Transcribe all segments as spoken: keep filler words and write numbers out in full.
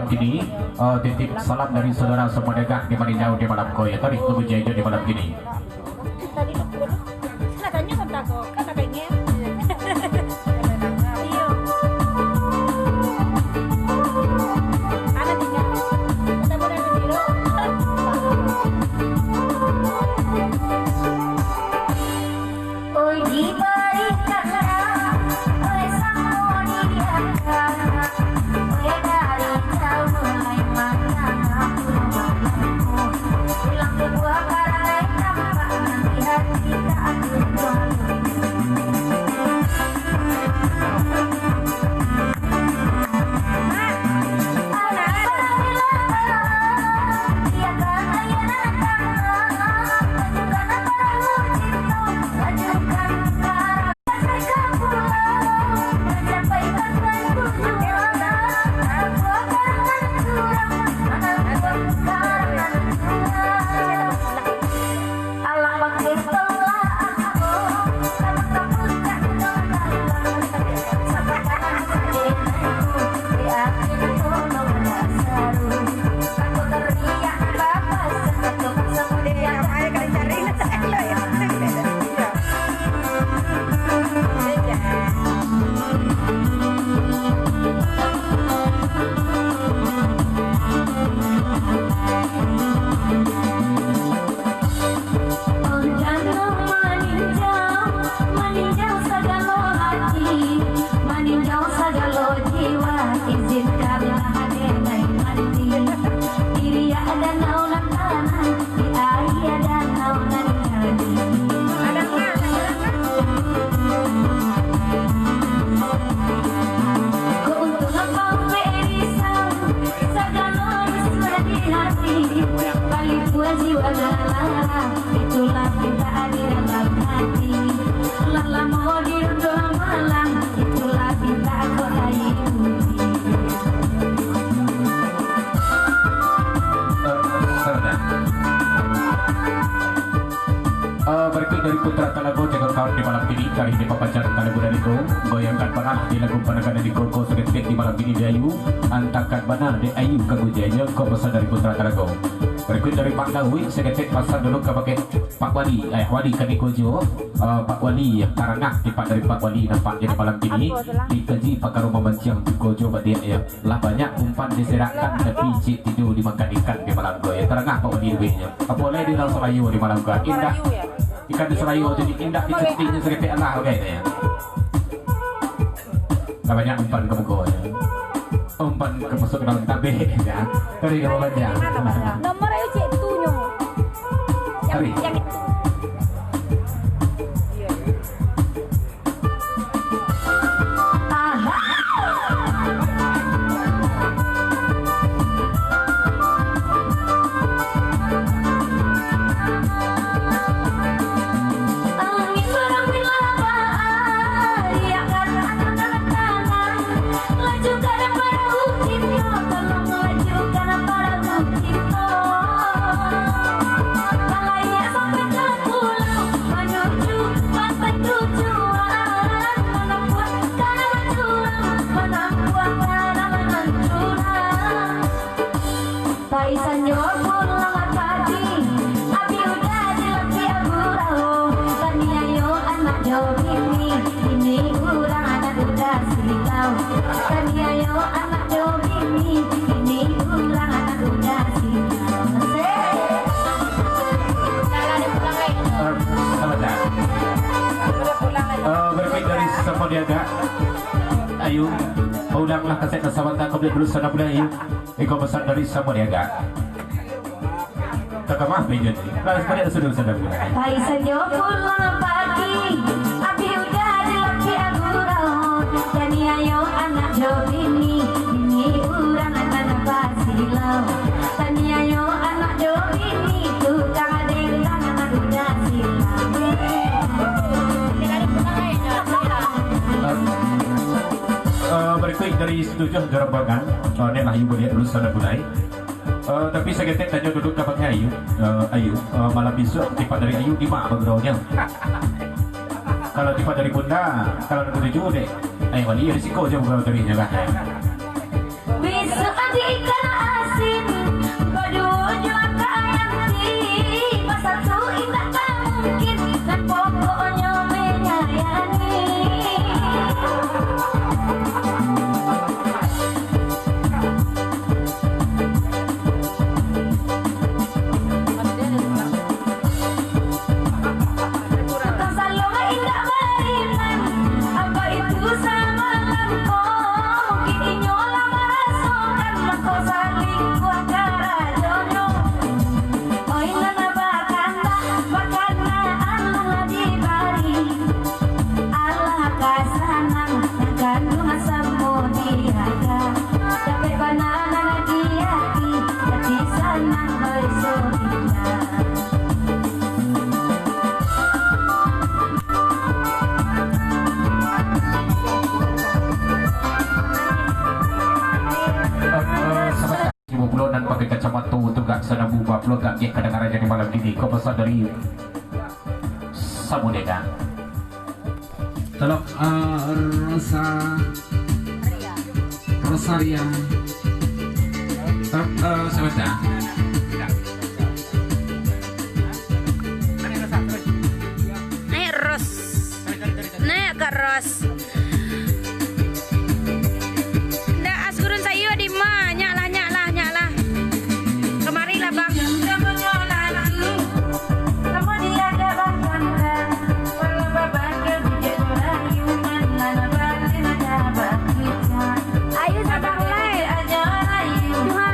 Kini, eh, titip salam dari saudara Samua Diagak di Maninjau di malam ko, yo. Tadi tunggu janji di malam kini. Tadi tu, nak tanyo tantang ko, kan nak ingin. Iyo. Anak tinggal. Kita boleh tidur. Oi, diberikanlah oleh Sang Mulia, oleh dari jauh mulai mata aku, hilang sebuah parangai tampak nan di hati tak aku. Maninjau, maninjau sagalo hati, maninjau sagalo jiwa, izinkanlah denai mati. Di riak danau nan tanang, di aia danau nan jadi. Ko untuang ampau perisau, sagalo risuah di hati, palipuah jiwa galara, itulah pintaan di dalam hati. Lah lamo diruntuang malang, itulah pintaan kota ibu. Eh, saudara. Eh, berikut dari Putra Talago, jago kawan di malam kini, kali ini papacaran talagu dari Go, goyangkan bana di lagu panangan dari Go, Go saketek di malam kini di Ayu, antakan bana di Ayu ka Gujai, ko pesan dari Putra Talago. Berikut dari Pak Dawi, saketek pasan dulu ka bakeh Pak Wali, eh, Wali Kaniko jo, eh, Pak Wali, tarangah tipak dari Pak Wali nampak di malam kini, dikaji pakaro mamanciang jugo jo badiak, yo. Lah banyak umpan diserakkan, tapi cik tidur dimakan ikan di malam ko, yo. Tarangah Pak Wali duitnyo. Apo lai di Dalam Selayu di malam ko. Indak. Ikan di Selayu tu indak dicetiknyo saketek alah, oke, yo. Lah banyak umpan ka muko, yo. Umpan ka masuk ka dalam tabek, yo. Tadi ka babanjang. Nomor ayo cik tu nyo. Yang, Ari. Yang itu. Paisanyo pulang pagi, api udah dilapia gurau. Taniayo anak jo bini, bini urang anak udah silau. Taniayo anak jo bini, bini urang anak udah silau. Asik. Eh, sabar, dah. Eh, berikut dari Samua Diagak. Ayu, ulanglah kaset sabanta, kau beli dulu sana, boleh, Ayu. Iko pesan dari Samua Diagak. Takamah pinjam ni. Lah, sebenarnya sudah, sudah, sudah. Paisanyo pulang pagi, api udah dilapia gurau. Taniayo anak jo bini, bini urang anak basilau. Taniayo anak jo bini, tukang dendang anak udah silau. Eh, eh, berikut dari Tujuah Gerombongan, eh, nek lah Ayu baliak dulu sana, bulai. Eh, tapi saketek tanyo dulu ka bakeh Ayu. Eh, Ayu, eh, malam bisuak tipak dari Ayu di ma baguraunyo? Kalau tipak dari Bunda, kalau nak tuju dek, eh, wali risiko jo bagurau tadi nyo kan. Bisuak di ikan Pakai kacamato, tugak sanabu, bapelok gageh kadangaran di malam kini. Ko pasan dari Samudera. Tolong, eh, Rosa, Rosaria. Tolong, eh, sabanta. Naik, Ros. Naik, Kak Ros. Ndak, as gurun sayua di ma? Nyak lah, nyak lah, nyak lah. Kamari lah, Bang. Ayu sabar lai. Duha.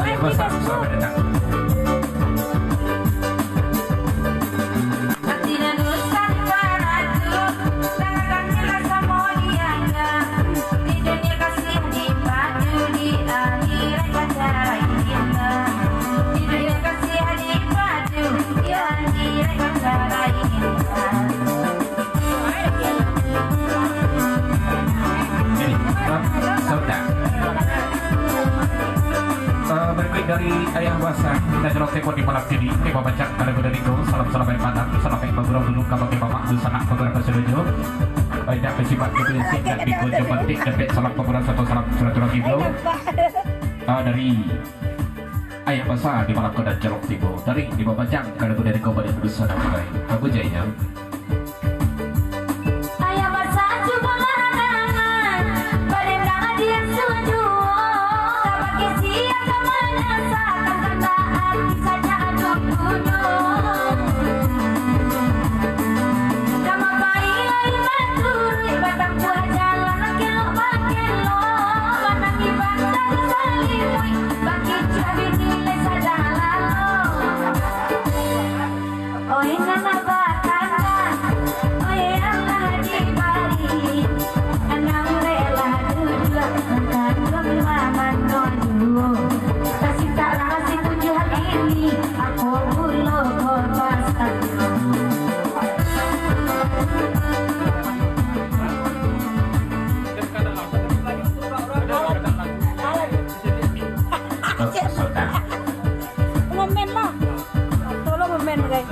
Ayo, Basa, selamat datang. Jadi, eh, saudara. Eh, berikut dari Ayah Basa, kita jelaskan di malam kini, di babacang kalau dari itu, salam-salam baik malam, salam baik bagurau dulu, kabar baik mamak, tu sanak bagurau ke seluruh. Banyak bersifat kebersih dan pikun jemantik, dapat salam bagurau satu salam silaturahim dulu. Eh, dari Ayah Basa di malam ko dan jalok tibo. Tarik di babacang, kalau dari kau balik dulu sana mulai. Abu Jaya. Ayah Basa cubolah angan, barendang adiak sujuo, kabake siang ka manasakan kandak ati sajak dulunyo. Ka mapai lai baturuik, batampuah jalan kelok bakelok, manangi batang salimuik, bakicuah bini lai sadang lalo. Oi nan bakana, oi nan lah dibari, anang rela duduak, nan kanduang lah manoduo. Kasi tak rasi tujuh hari ini, ako pulo ko pasang. Momen lah. Tolong momen, guys.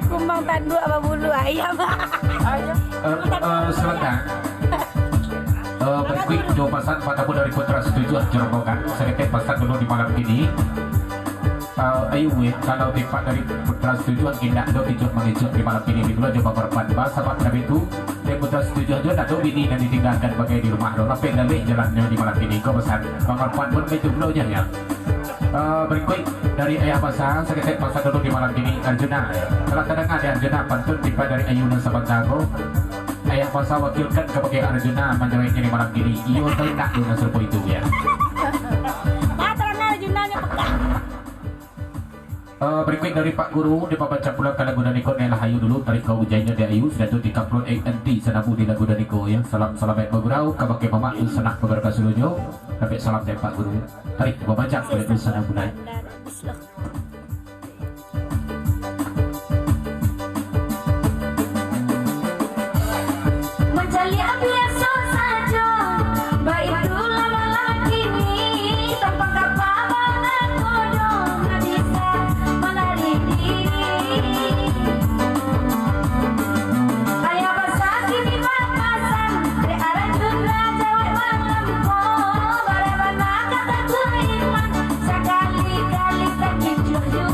Kumbang tanduk apa bulu ayam? Eh, eh, silakan. Eh, berikut dua pasan patah dari Putra Setuju, Jorombongan. Saketek pasan dulu di malam kini. Eh, ayo, weh, kalau tempat dari Putra Setuju, indak do ijuk mangijuk di malam kini, di bulan Jumah Korban. Bah, sahabat kami tu, dari Putra Setuju aja, ndak do bini nan ditinggalkan bagai di rumah do. Lapeh galeh jalannyo di malam kini. Ko pasan, Bang Korban pun itu pulo, ya, ya. Eh, berikut dari Ayah Basa, saketek pasan dulu di malam kini, Arjuna. Kalau tadanga di Arjuna, pantun tipa dari Ayu nan sabanta ko. Ayah Basa wakilkan kabake Arjuna manjawab di malam kini. Iyo, tahu tak tu nan sarupo itu, ya. Nah, tadanga Arjuna nyo pekak. Eh, berikut dari Pak Guru, dia baca pula ka lagu dan ikut ni lah Ayu dulu, tarik kau ujainyo di Ayu, sudah tu tiga puluh A N T sanabu di lagu dan ikut, ya. Salam, salam baik bagurau, kabake mamak tu sanak bagurau ka seluruhnyo. Dapat salam dari Pak Guru. Tarik, babacang boleh tu sana mulai. Mancaliak biaso sajo, baitulah malah kini, tampang kapa bana kodong, ndak bisa malarian diri. Ayah Basa kini bapasan, dek Arjuna jawek malam ko, baraban ka takuik iman, sakali-kali takicuah juo.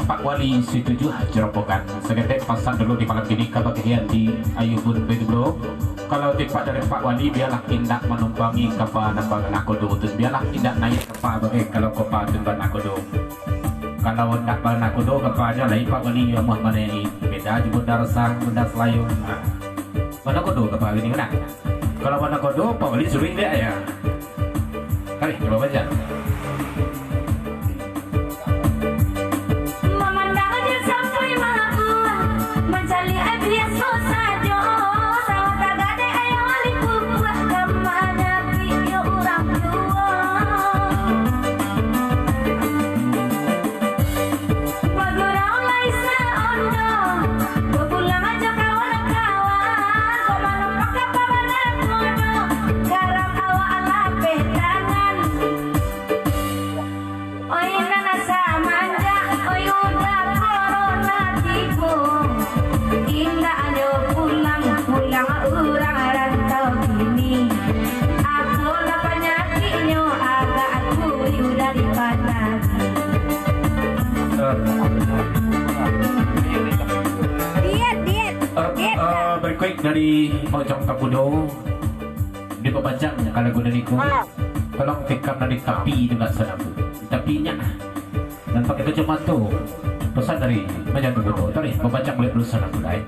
Pak Wali Situjuah Jerobogan. Saketek pasan dulu di malam kini ka bagian di Ayubun Beduglo. Kalau tipak dari Pak Wali, bialah indak manumpangi kapa nan banakodo tu. Bialah indak naiak kapa bagai kalau kapa tu banakodo. Kalau indak banakodo kapanyo lai Pak Wali amuah manaiak. Beda jo Bunda Rosah, Bunda Selayung. Nah. Banakodo kapa hari ni, nah. Kalau banakodo, Pak Wali suruh indak ya. Kali, coba baca. Mamandang aja sampai mahaun, mancaliak aja biaso sajo. Sawah tagadai ayam wali pupuak, ka ma nyo piyo urang tuo. Bagurau lai saondo, bapulang aja kawan-kawan, kok manampak kapa banakodo, garam awak lapeh tangan. Oi nan samanjak, oi udah korona tibo, indak nyo pulang-pulang urang rantau kini. Apo lah panyakiknyo, agak kuruih udah dipanah. Diet, diet, Eh, diet, eh, berikut dari Ojang Kapudo. Dia babacang kalau guna niku. Tolong tikam dari tapi tu kat sana tu. Tapi nyak. Dan pakai kacamata. Pesan dari Majan Gubernur. Tarik, babacang balik dulu sana tu, dai.